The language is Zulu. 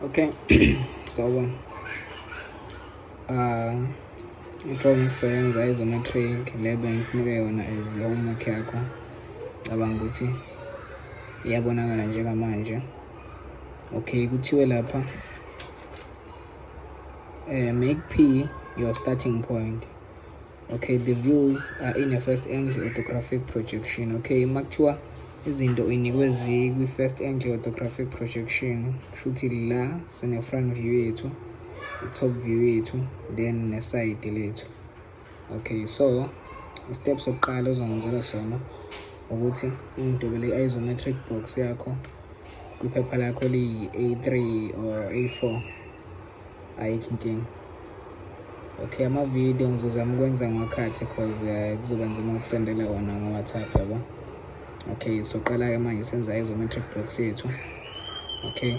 Okay, sawubona. I-drawing sizoyenza isometric le bengikunike yona as homework yakho. Cabanga ukuthi iyabonakala njengamanje. Okay, kuthiwe lapha make P your starting point. Okay, the views are in a first angle orthographic projection. Okay, makuthiwa izinto inikwe zikwi-first angle orthographic projection, kushuthi la sine-front view yethu, i-top view yethu, then ne-side lethu. Okay, so i-step sokuqala ozongenzela sona ukuthi ungidwebele i-isometric box yakho kwiphepha lakho liyi-A3 or A4, ayikho inkinga. Okay, amavidiyo ngizozama ukwenza ngiwakhathe 'cause kuzoba nzima ukusendela wona ngo-WhatsApp, yabo. Okay, soqala-ke manje senza i-isometric box yethu. Okay.